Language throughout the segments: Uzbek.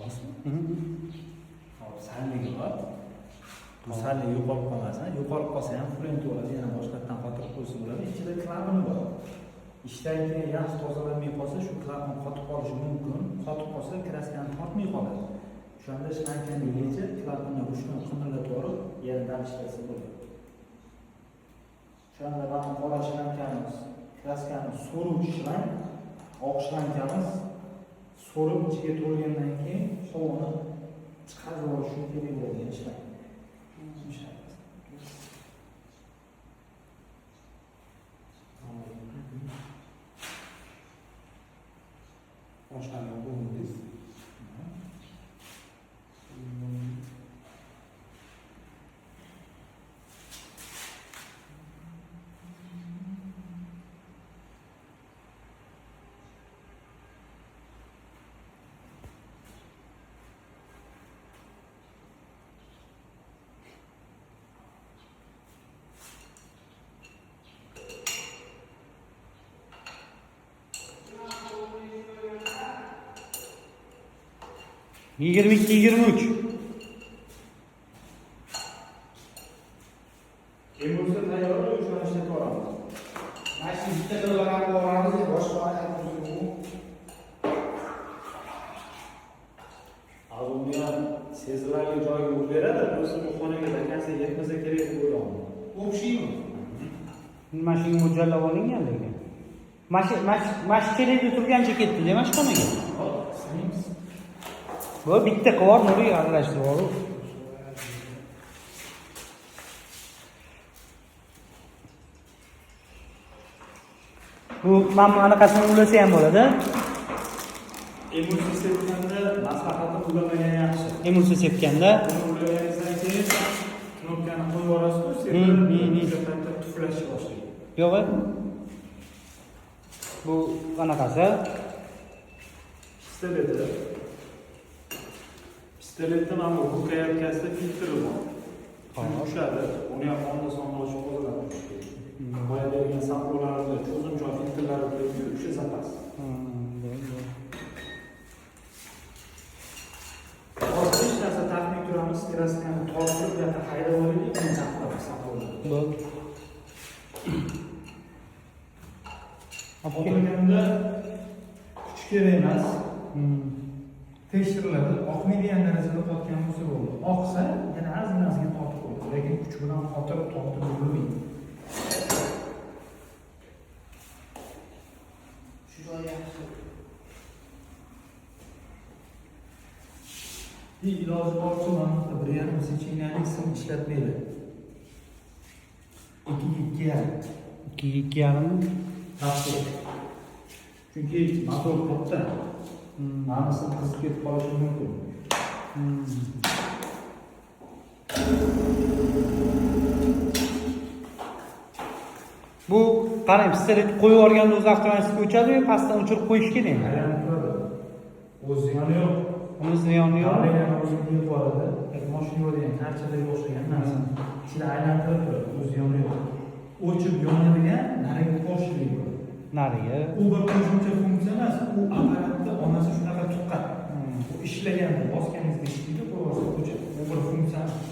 Rostmi? Hop, salligi bor. Bu salligi yo'qolib qolmasin. Yo'qolib qolsa ham front bo'ladi, yana boshqatdan qotirib qo'ysa bo'ladi. Ichida klapani bor. Ishdan keyin yaxshi tozalanmay qolsa, shu klapan qotib qolishi mumkin. Qotib qolsa, kraskani tortmay qoladi. O'shanda shlankani yechib, klapanni ruchni qimirlatib yuborib, yana dal ishlatsa bo'ladi. O'shanda mana qora shlankamiz, kraskani so'ruvchi shlang, oq shlankamiz so'rib ichiga to'lgandan keyin havoni chiqarib yuborish uchun kerak bo'ladigan shlang. Boshlarni qo'ydingiz. Yigirma ikki, 23. Emulsiya tayyor, o'shani ishlatib yuboramiz. Mana shu bitta qilib boramiz, boshqa aytib. Hozir uni ham sezilarli joyiga urib beradi, o'zi bu xonaga vakansiya yetmasa kerak deb o'ylayman. Общий mi? Mana shunga mo'ljallab olingan lekin. Mana shu kerakda turgancha ketdi, mana shu xonaga. Hop, sinaymiz. Bu bitta qilib Nuriy aralashtirib yuborib. Bu mana bu anaqasini ulasa ham bo'ladi. Emulsiya sepganda maslahatim ulamagan yaxshi. Emulsiya sepganda. Buni ulaganingizdan keyin knopkani qo'yib yuborasiz-ku, sepib, o'sha paytda tuflashni boshlaydi. Yo'q. Bu anaqasi. Pistoleti. Pistoletda mana bu рукоятка sida filtri bor. Hop. Tushadi. Uni ham onda sonda ochib tozalab turish kerak. Boya bergan sampollarda cho'zimchoq filtrlari bo'ladi, o'sha zapas. Hozir hech narsa taqmay turamiz, kraskani tortib, bu yoqqa haydab olaylik, keyin taqib sampolni. Bo'ldi. Qotirganda kuch kerak emas. Tekshiriladi. Oqmaydigan darajada qotgan bo'lsa bo'ldi. Oqsa, yana ozginasiga tortib qo'yadi. Lekin kuch bilan qotirib tortib bo'lmaydi. Shu joyi yaxshi. Iloji boricha mana bu 1,5 сечения lik sim ishlatmaydi. 2,5. 2,5. Tavsiya. Chunki motor katta. Mana sim qizib ketib qolishi mumkin. Bu qarang, pistolet qo'yib yuborganda o'zi avtomatik o'chadi yo pastdan o'chirib qo'yish kerakmi? Aylanib turadi. O'zi ziyoni yo'q. Uni ziyoni yo'q. Давление ni o'zini yeb yuboradi. Mashina yuvadigan karchalarga o'xshagan narsa. Ichida aylantirib turadi, o'zi ziyoni yo'q. O'chib yonadigan nariga qo'shilib bo'ladi. Nariga. U bir qo'shimcha funksiya emas, u apparatni onasi shunaqa tuqqan. U ishlaganda bosganingizda ishlaydi, qo'yib o'chadi. U bir funksiya emas.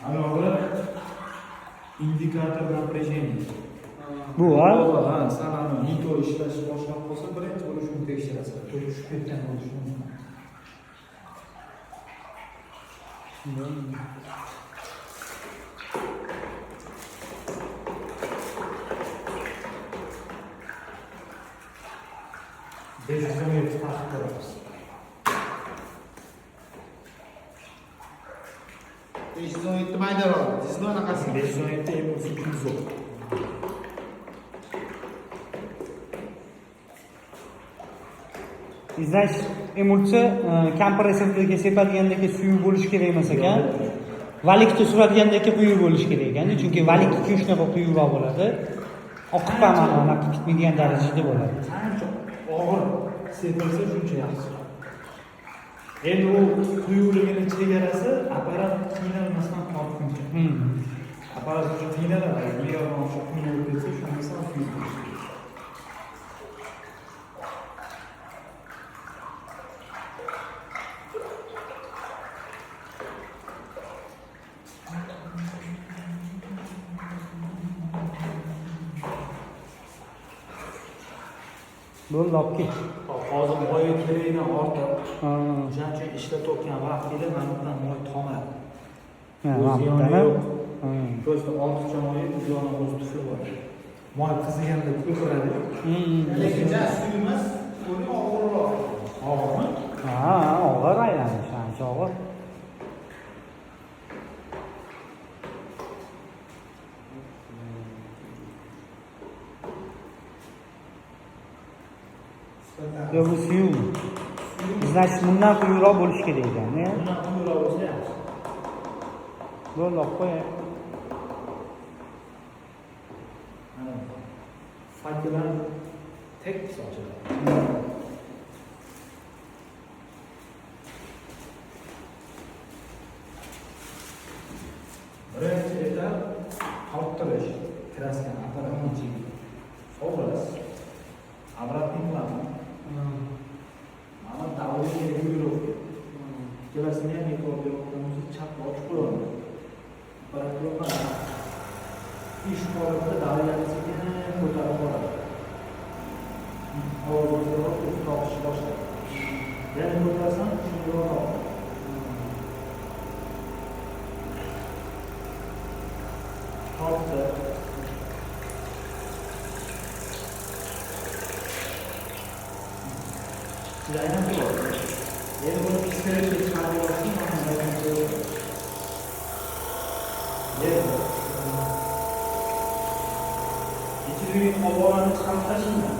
Alohida indikator напряжения. Bu ha? Ha, sal ani mito ishlash boshlab qolsa, birinchi bo'lib shuni tekshirasiz. Tok tushib ketgan bo'lishi mumkin. 517 taqib ko'ramiz. 517 maydaroq. Sizni anaqasi. 517 emulsiya 210. Значит, emulsiya kompressorga sepadigandagi suyuq bo'lishi kerak emas ekan. Валик da suradigandagi quyuq bo'lishi kerak ekan. Chunki валик ikki shunaqa quyuqroq bo'ladi. Oqib ham anaqa ketmaydigan darajada bo'ladi. Qancha og'ir sepilsa shuncha yaxshi. Endi u quyuqligini chegarasi apparat qiynalmasdan tortguncha. Apparat uchun qiynaladi. Me'yordan oshiq qiynalib ketsa, shunda sal suyuq bo'lishi kerak. Bo'ldi, olib ket. Hop, hozir moyi kerakdan ortiq. Ha. O'shaning uchun ishlatayotgan vaqtingda mana bundan moy tomadi. Ha, Bu mana ziyoni budan, yo'q. ha. Просто ortiqcha moyi bu yoni o'zi tufli bor. Moy qiziganda ko'piradi. Lekin ja suyuq emas, uni og'irroq. Og'irmi? Ha, og'ir aylanish, ancha og'ir. Yo'q, bu suyuqmi? Значит, bundan quyuqroq bo'lishi kerak ekan, ne? Bundan quyuqroq bo'lsa yaxshi. Bo'ldi, olib qo'y. Mana fakellar tekis ochiladi. Birinchi etap torttirish, kraskani apparatning ichiga sovurasiz. Обратный клапан. Mana давление регулировки. Ikkalasini ham bekor berayotgan bo'lsa, chapga ochib qo'yaman. Apparat yoqadi. Ish holatida давление sekin ko'tarib boradi. Ovoz o'zgarib, o'zi tortishni boshlaydi. Yana ko'tarsam, shunga tortadi. Tortdi. Ichida aynan turadi. Endi buni piskirib chiqarib yuborsin, mana bunday qo'yib. Endi ichidagi oborani chiqarib tashlayman.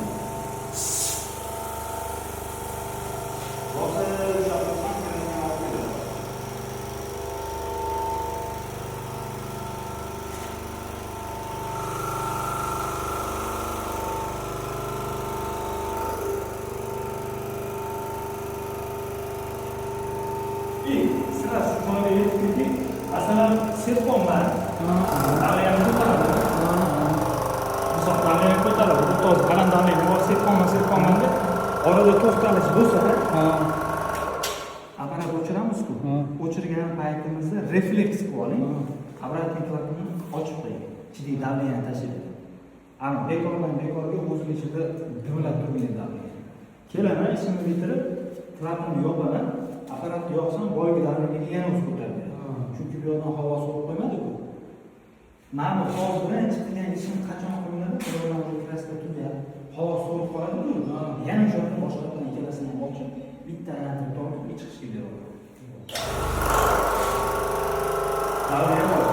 Bosib ushlab tursam, kerakini olib keladi. И сразу shu joyga yetib keldik. Masalan, sepolman. Давление ko'taradi. Misol давление ko'taradi. Bu toz baland давление bor, sepolman, sepolman deb orada to'xtalish bo'lsa, apparat o'chiramiz-ku. O'chirgan paytimizda refleks qilib oling. Обратный klapanni ochib qo'ying. Ichidagi давление tashlaydi. Ana bekordan bekorga o'zini ichida dimlab turmaydi давление. Kelaman, ishimni bitirib, klapanni yopaman. Apparatni yoqsam, boyagi давление ga yana o'zi ko'tarib beradi. Chunki bu yoqdan havo so'rib qo'ymadi-ku. Mana bu hozir birinchi qilgan ishim qachon qilinadi? Birovdan уже kraska tugab, havo so'rib qoladi-ku. Yana o'sha yerdan boshqatdan ikkalasini ham ochib, bitta aylantirib tortib, chiqishga beradi. Давление bor.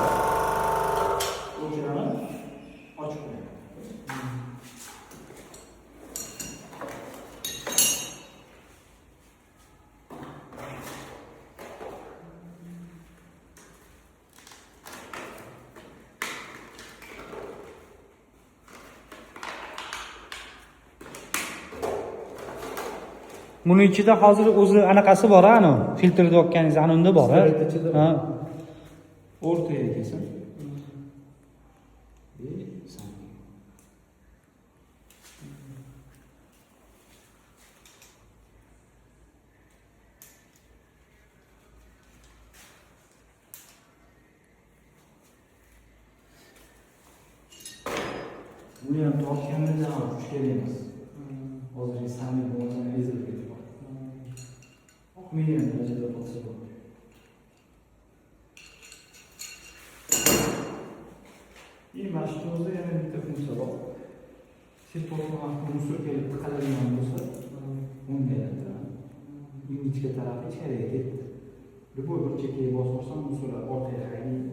O'chiraman, ochib qo'yaman. Buni ichida hozir o'zi anaqasi bor, anu filtrni yopganingiz ana unda bor, ha? Pistolet ichida bor. Ha. O'rtaga kelsin. E, san. Buni ham tortganda ham kuch kerak emas. Hozirgi samik bo'lmasa ezilib ketib qoladi. Oqmaydigan darajada tortsa bo'ladi. И mana shu o'zida yana bitta funksiya bor. Sepotgan vaqtda мусор kelib tiqiladigan bo'lsa, unga aylantiradi. Ingichka tarafi ichkariga ketdi. Любой bir chekkaga bosib yuborsam, мусор lar orqaga haydaydi,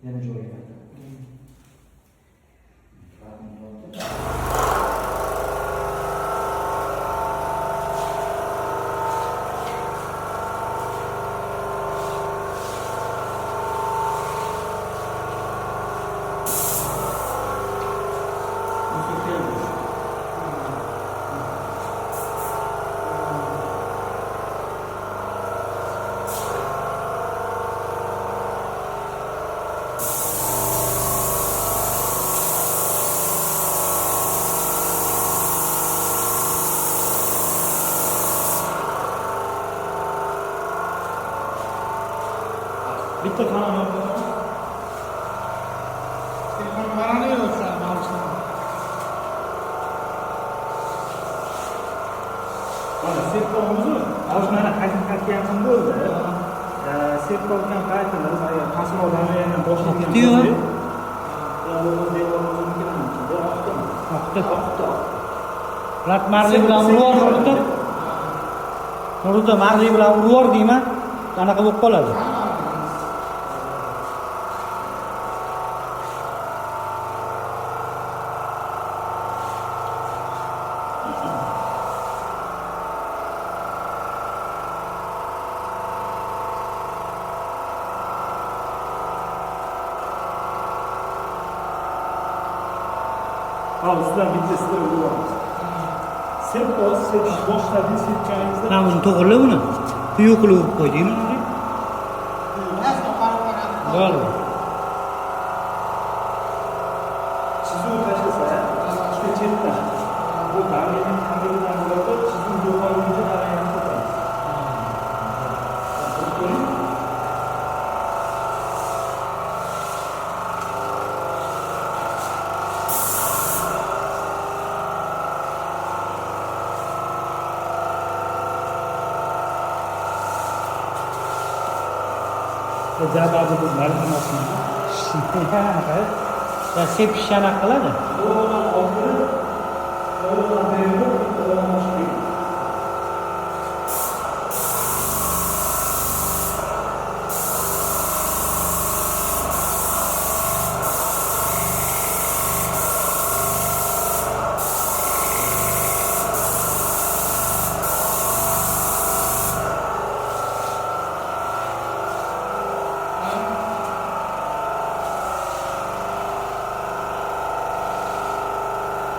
yana joyiga qaytadi. Klapani tortib. Мусор keldi. Bitta xonani yoqib. Telefon numarani yo'q, mavzuni. Mana sepkamiz hozir mana haqiqatga yaqin bo'ldi. Sepkotgan paytimiz agar pastroq davlayani boshlaydigan Oqdi-yu. bo'lsak, yo bo'lmasa devor o'zinikini oqdimi? Oqdi. Oqdi. Lat marli bilan urib yubor Nuriddin. Nuriddin marli bilan urib yubor deyman. Anaqa bo'lib qoladi. Ha, ustidan bitta sizlar urib yuboramiz. Sepkoz sepish boshladingiz, sepganingizda Mana buni to'g'irla buni. Quyuq qilib urib qo'ydingmi? Bo'ldi. Chizuv tashlasa, ikkita chetdan. Bu давление kamligidan bo'ladi, chizuv yo'qolguncha давление ko'taramiz. Ko'rib ko'ring. Jabadi biz emasmi? Anaqa. Ya sepish anaqa qiladi. To'g'ridan oldirib, to'g'ridan berib, bittadan boshlaydi.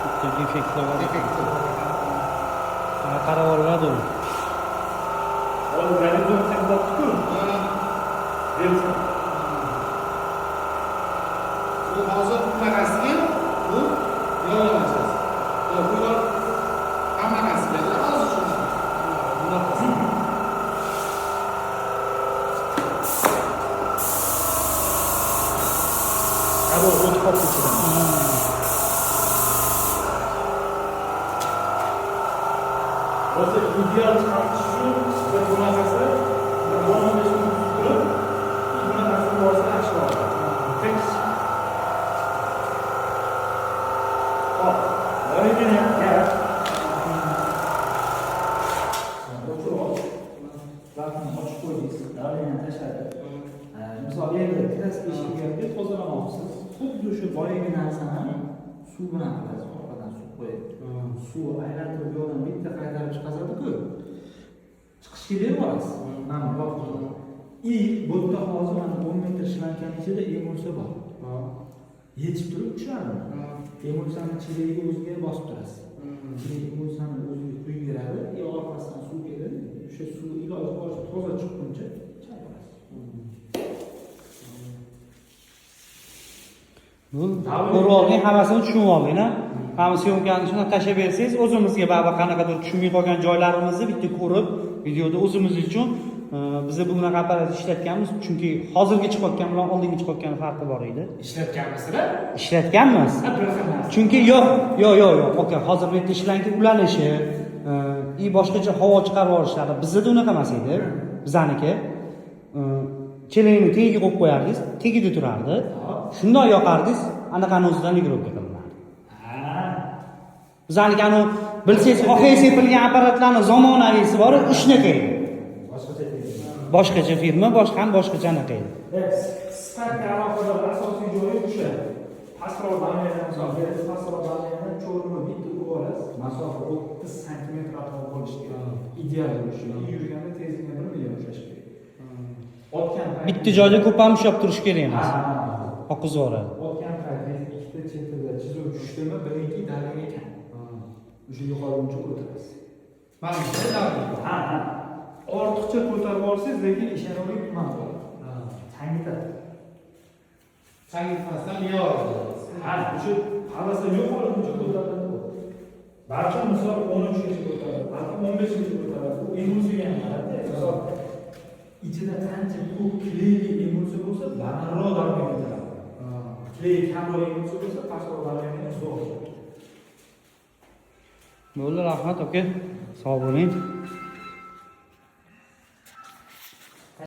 Bitta defektlar bor. Defekt. Mana qarab oladi u. Hozir gorizont qilyapti-ku. Bersin. Bu hozir bunaqasiga bu yo'llanmachasi. Bu yo'l hammanasiga hozir shunaqa. Bunaqasi. Havo o'tib qoldi ichidan. Hozir ideal chiqarish uchun bir bunaqasi bir 10-15 minut turib, bunaqasini borsa yaxshi bo'ladi. Tekis. Hop, boyagina gap. O'chirib ol. Vaqtni ochib qo'ydingiz, давление tashladi. Misol endi kraska ishga tozalamoqchisiz. Xuddi shu boyagi narsani suv bilan qilasiz, orqadan suv qo'yib. Suv aylantirib bu yoqdan bitta qaytarib chiqazadi-ku. Chiqishga berib yuborasiz. Mana bu. И bu yerda hozir mana 10 metr shlankani ichida emulsiya bor. Yetib turib tushadi. Emulsiyani chelagiga o'ziga bosib turasiz. Keyin emulsiyani o'ziga quyib beradi, и orqasidan suv keladi. O'sha suv iloji boricha toza chiqquncha chayqalasiz. Bu ko'rib olding, hammasini tushunib olding, ha? Hamma syomkani shunday tashlab bersangiz, o'zimizga baribir qanaqadir tushunmay qolgan joylarimizni bitta ko'rib, videoda o'zimiz uchun biz bunaqa apparat ishlatganmiz, chunki hozirgi chiqayotgan bilan oldingi chiqayotgan farqi bor edi. Ishlatganmisizlar? Ishlatganmiz. Ha, bir xil narsa. Chunki yo'q, yo'q, yo'q, yo'q. Okey, hozir bu yerda ishlanki ulanishi, и boshqacha havo chiqarib yuborishlari bizda unaqa emas edi. Bizaniki. Chelakni tagiga qo'yib qo'yardingiz, tagida turardi. Shundoq yoqardingiz, anaqani o'zidan регулировка qilinardi. Bizaniki anu bilsangiz, ohang sepilgan apparatlarni zamonaviysi bor, shunaqa edi. Boshqacha firma. Boshqacha firma, boshqa ham boshqacha anaqa edi. Sifatga aloqador asosiy joyi o'sha. Pastroq давление misol berasiz, pastroq давление ni cho'rni bitta urib olasiz. Masofa 30 santimetr atrof bo'lishi kerak. Ideal bo'lishi kerak. Yurganda tezlikni 1 million ushlash kerak. Otgan payt Bitta joyda ko'p ham ushlab turish kerak emas. Ha. Oqizib yuboradi. Otgan paytingiz ikkita chetida chizuv tushdimi, bilingki давление kam. O'sha yo'qolguncha o'tirasiz. Mana bu давление. Ha, ha. Ortiqcha ko'tarib olsangiz, lekin ishonavering tuman bo'ladi. Changitadi. Changitmasdan yo'q. Ha, o'sha havasda yo'qolguncha ko'tariladi bu. Balkim misol 13 gacha ko'tariladi, balkim 15 gacha ko'tariladi. U emulsiyaga ham qaradi. Misol Ichida qancha ko'p клей li emulsiya bo'lsa, balandroq давление ketadi. Клей kamroq emulsiya bo'lsa, pastroq давление zo'r. Bo'ldi, rahmat, aka. Sog' bo'ling.